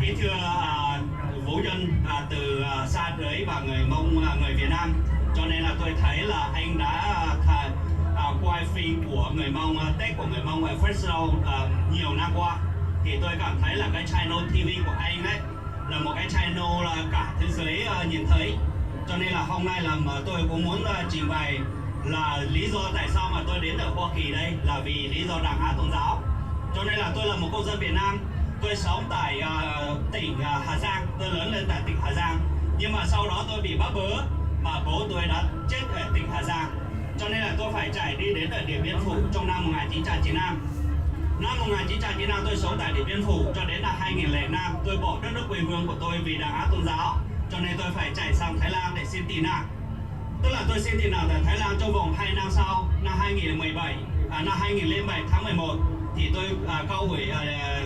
Bí thư, à, Vũ Nhân, à, từ, à, xa lưới và người Mông, à, người Việt Nam. Cho nên là tôi thấy là anh đã, à, tha-, à, quay phim của người Mông, à, Tết của người Mông ở Fresno, à, nhiều năm qua. Thì tôi cảm thấy là cái channel ti vi của anh ấy là một cái channel là cả thế giới, à, nhìn thấy. Cho nên là hôm nay là mà tôi cũng muốn, à, trình bày là lý do tại sao mà tôi đến ở Hoa Kỳ đây là vì lý do đàn áp tôn giáo. Cho nên là tôi là một công dân Việt Nam, tôi sống tại, à, tỉnh, à, Hà Giang, tôi lớn lên tại tỉnh Hà Giang. Nhưng mà sau đó tôi bị bắt bớ, mà bố tôi đã chết ở tỉnh Hà Giang. Cho nên là tôi phải chạy đi đến ở Điện Biên Phủ trong năm một ngàn chín trăm chín mươi lăm. Năm một ngàn chín trăm chín mươi lăm tôi sống tại Điện Biên Phủ cho đến năm hai nghìn lẻ năm, tôi bỏ đất nước quê hương của tôi vì đàn áp tôn giáo. Cho nên tôi phải chạy sang Thái Lan để xin tị nạn. Tức là tôi xin tị nạn ở Thái Lan trong vòng hai năm sau, năm hai nghìn mười bảy, à, năm hai nghìn lẻ bảy tháng mười một, thì tôi, à, cao ủy, à,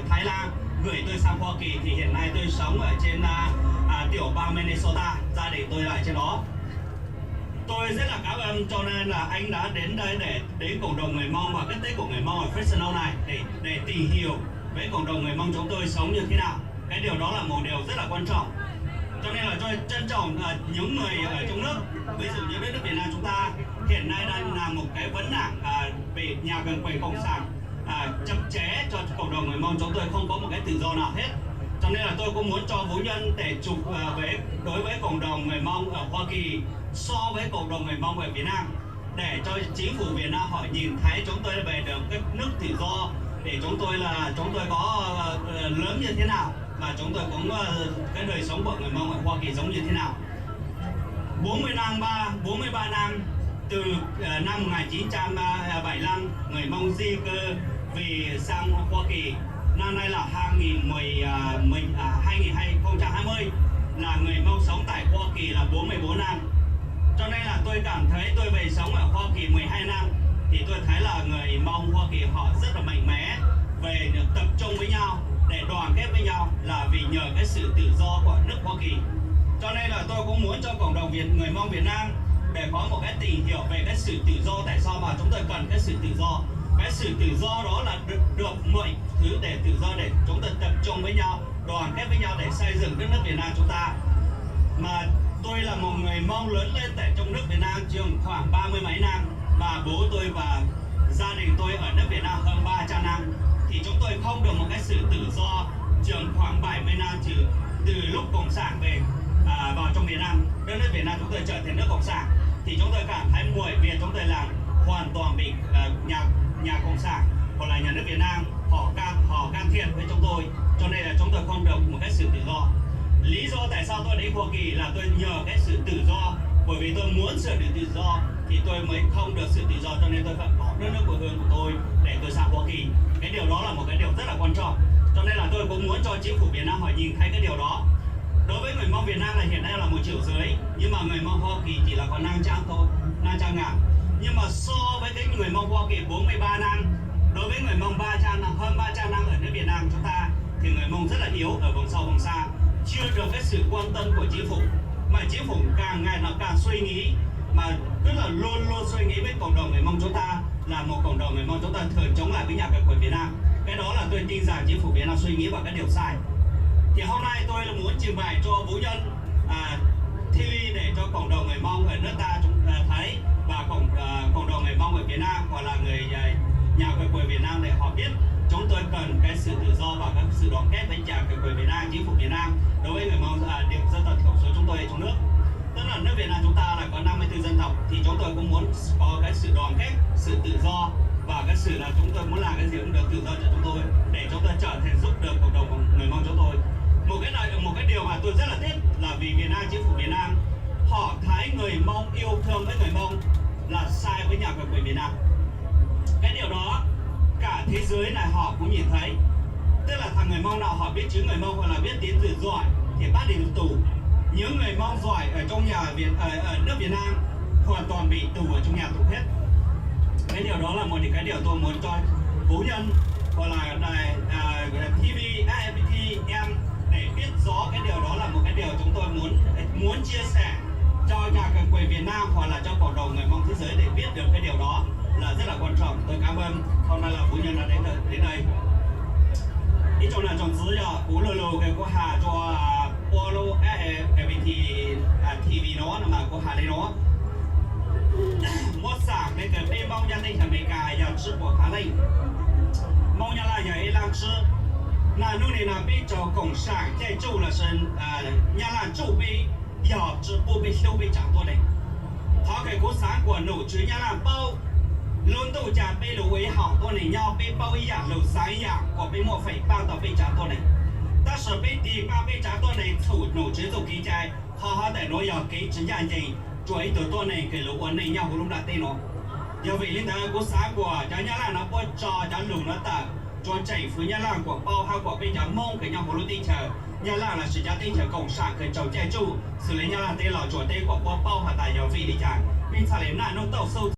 Thái Lan gửi tôi sang Hoa Kỳ, thì hiện nay tôi sống ở trên, à, à, tiểu bang Minnesota, gia đình tôi ở trên đó. Tôi rất là cảm ơn cho nên là anh đã đến đây để đến cộng đồng người Mông và cái Tết của người Mông ở Fresno này để để tìm hiểu với cộng đồng người Mông chúng tôi sống như thế nào. Cái điều đó là một điều rất là quan trọng. Cho nên là tôi trân trọng, à, những người ở trong nước, ví dụ như đất nước Việt Nam chúng ta hiện nay đang là một cái vấn nạn, à, bị nhà cầm quyền cộng sản, à, chậm trễ cho cộng đồng người Mông chúng tôi không có một cái tự do nào hết. Cho nên là tôi cũng muốn cho Vũ Nhân để chụp, à, về đối với cộng đồng người Mông ở Hoa Kỳ so với cộng đồng người Mông ở Việt Nam, để cho chính phủ Việt Nam họ nhìn thấy chúng tôi về được cái nước tự do, để chúng tôi là chúng tôi có, ờ, lớn như thế nào, và chúng tôi cũng, ờ, cái đời sống của người Mông ở Hoa Kỳ giống như thế nào. Bốn mươi năm ba, bốn mươi ba năm, từ, ờ, năm một ngàn chín trăm bảy mươi lăm, người Mông di cư vì sang Hoa Kỳ. Năm nay là hai nghìn mười, à, mười, à, hai nghìn không trăm hai mươi, là người Mông sống tại Hoa Kỳ là bốn mươi bốn năm. Cho nên là tôi cảm thấy tôi về sống ở Hoa Kỳ mười hai năm, thì tôi thấy là người Mông Hoa Kỳ họ rất là mạnh mẽ về tập trung với nhau để đoàn kết với nhau là vì nhờ cái sự tự do của nước Hoa Kỳ. Cho nên là tôi cũng muốn cho cộng đồng Việt, người Mông Việt Nam để có một cái tìm hiểu về cái sự tự do, tại sao mà chúng tôi cần cái sự tự do. Cái sự tự do đó là được, được mọi thứ để tự do để chúng tôi tập trung với nhau, đoàn kết với nhau để xây dựng đất nước Việt Nam chúng ta. Mà tôi là một người Mông lớn lên tại trong nước Việt Nam chừng khoảng ba mươi mấy năm, mà bố tôi và gia đình tôi ở nước Việt Nam hơn ba trăm năm, thì chúng tôi không được một cái sự tự do chừng khoảng bảy mươi năm từ, từ lúc Cộng sản về, à, vào trong miền Nam, đất nước Việt Nam chúng tôi trở thành nước Cộng sản, thì chúng tôi cảm thấy mọi việc chúng tôi làm hoàn toàn bị, à, nhà, nhà Cộng sản hoặc là nhà nước Việt Nam họ can, họ can thiệp với chúng tôi, cho nên là chúng tôi không được một cái sự tự do. Lý do tại sao tôi đến Hoa Kỳ là tôi nhờ cái sự tự do, bởi vì tôi muốn sự được tự do thì tôi mới không được sự tự do, cho nên tôi phải bỏ đất nước quê hương của tôi để tôi sang Hoa Kỳ. Cái điều đó là một cái điều rất là quan trọng. Cho nên là tôi cũng muốn cho chính phủ Việt Nam họ nhìn thấy cái điều đó. Đối với người Mông Việt Nam là hiện nay là một triệu rưỡi, nhưng mà người Mông Hoa Kỳ chỉ là có năm trăm thôi, năm trăm ngàn. Nhưng mà so với cái người Mông Hoa Kỳ bốn mươi ba năm, đối với người Mông ba trăm năm, hơn ba trăm năm ở nước Việt Nam chúng ta, thì người Mông rất là yếu ở vùng sâu vùng xa, chưa được cái sự quan tâm của chính phủ. Mà chính phủ càng ngày nó càng suy nghĩ, mà cứ là luôn luôn suy nghĩ với cộng đồng người Mông chúng ta là một cộng đồng người Mông chúng ta thường chống lại với nhà cầm quyền Việt Nam. Cái đó là tôi tin rằng chính phủ Việt Nam suy nghĩ vào cái điều sai. Thì hôm nay tôi là muốn trình bày cho Vũ Nhân, à, ti vi để cho cộng đồng người Mông ở nước ta chúng, à, thấy và cộng, à, cộng đồng người Mông ở Việt Nam hoặc là người, à, nhà cầm quyền Việt Nam để họ biết chúng tôi cần cái sự tự do và cái sự đoàn kết với nhà cầm quyền Việt Nam, chính phủ Việt Nam đối với người Mông, à, điểm dân tộc thiểu số chúng tôi trong nước. Tức là nước Việt Nam chúng ta là có năm mươi tư dân tộc thì chúng tôi cũng muốn có cái sự đoàn kết, sự tự do và cái sự là chúng tôi muốn làm cái gì cũng được tự do cho chúng tôi để chúng tôi trở thành giúp được cộng đồng người Mông chúng tôi. Một cái này, một cái điều mà tôi rất là tiếc là vì Việt Nam, chính phủ Việt Nam họ thấy người Mông yêu thương với người Mông là sai với nhà cầm quyền Việt Nam. Cái điều đó cả thế giới này họ cũng nhìn thấy. Tức là thằng người Mông nào họ biết chữ người Mông hoặc là biết tiếng Việt giỏi thì bắt đi tù. Những người Mông giỏi ở trong nhà Việt, ở, ở nước Việt Nam hoàn toàn bị tù ở trong nhà tù hết. Cái điều đó là một cái điều tôi muốn cho Phú Nhân hoặc là đài, à, ti vi ép ép pê tê em để biết rõ cái điều đó là một cái điều chúng tôi muốn muốn chia sẻ cho nhà cầm quyền Việt Nam hoặc là cho cộng đồng người Mông thế giới để biết được cái điều đó là rất là quan trọng. Tôi cảm ơn. Hôm nay là Phú Nhân đã đến, đến đây. Ib tsoom niam tsoom txiv, yog kuv lug lug Kws kuv has rua puab lub FPT TV nuav no mas kuv has le nuav, muab xam le kws peb Moob nyob teb chaws Amelikas yog tsib puas phav leej, Moob Nyab Laj yog ib lab tsib. Naj nub nwg no peb raug koom saam caij tsuj lossis Nyab Laj tsuj peb, yog tsi pub peb hlub peb tsav tuab neeg. Qhov kws kuv xaav kuas nom tswv Nyab Laj paub, lub ntuj ca peb lug ua ib haum tuab neeg nyob, peb paub ib yaam lug xaav ib yaam kuas peb muaj feem pab tau peb tsav tuab neeg. Tab sis peb tig pab peb tsav tuab neeg txhum nom tswv txuj kev cai, qhov hov ntawm nuav yog kev tsi ncaaj nceeg rua ib tug tuab neeg kws lug ua neej nyob huv lub nplaj teb nuav. Yog vim le ntawd kuv xaav kuas cov Nyab Laj nuav puab tso cov lug nuav tawm rua tseem fwv Nyab Laj kuas paub hab kuas peb cov Moob kws nyob huv lub teb chaws Nyab Laj lossis cov teb chaws koom saam kws raug caij tsuj xws le Nyab Laj teb los tsuas teb kuas puab paub has tas yog vim le caag peb txhaj le naj nub tauj xub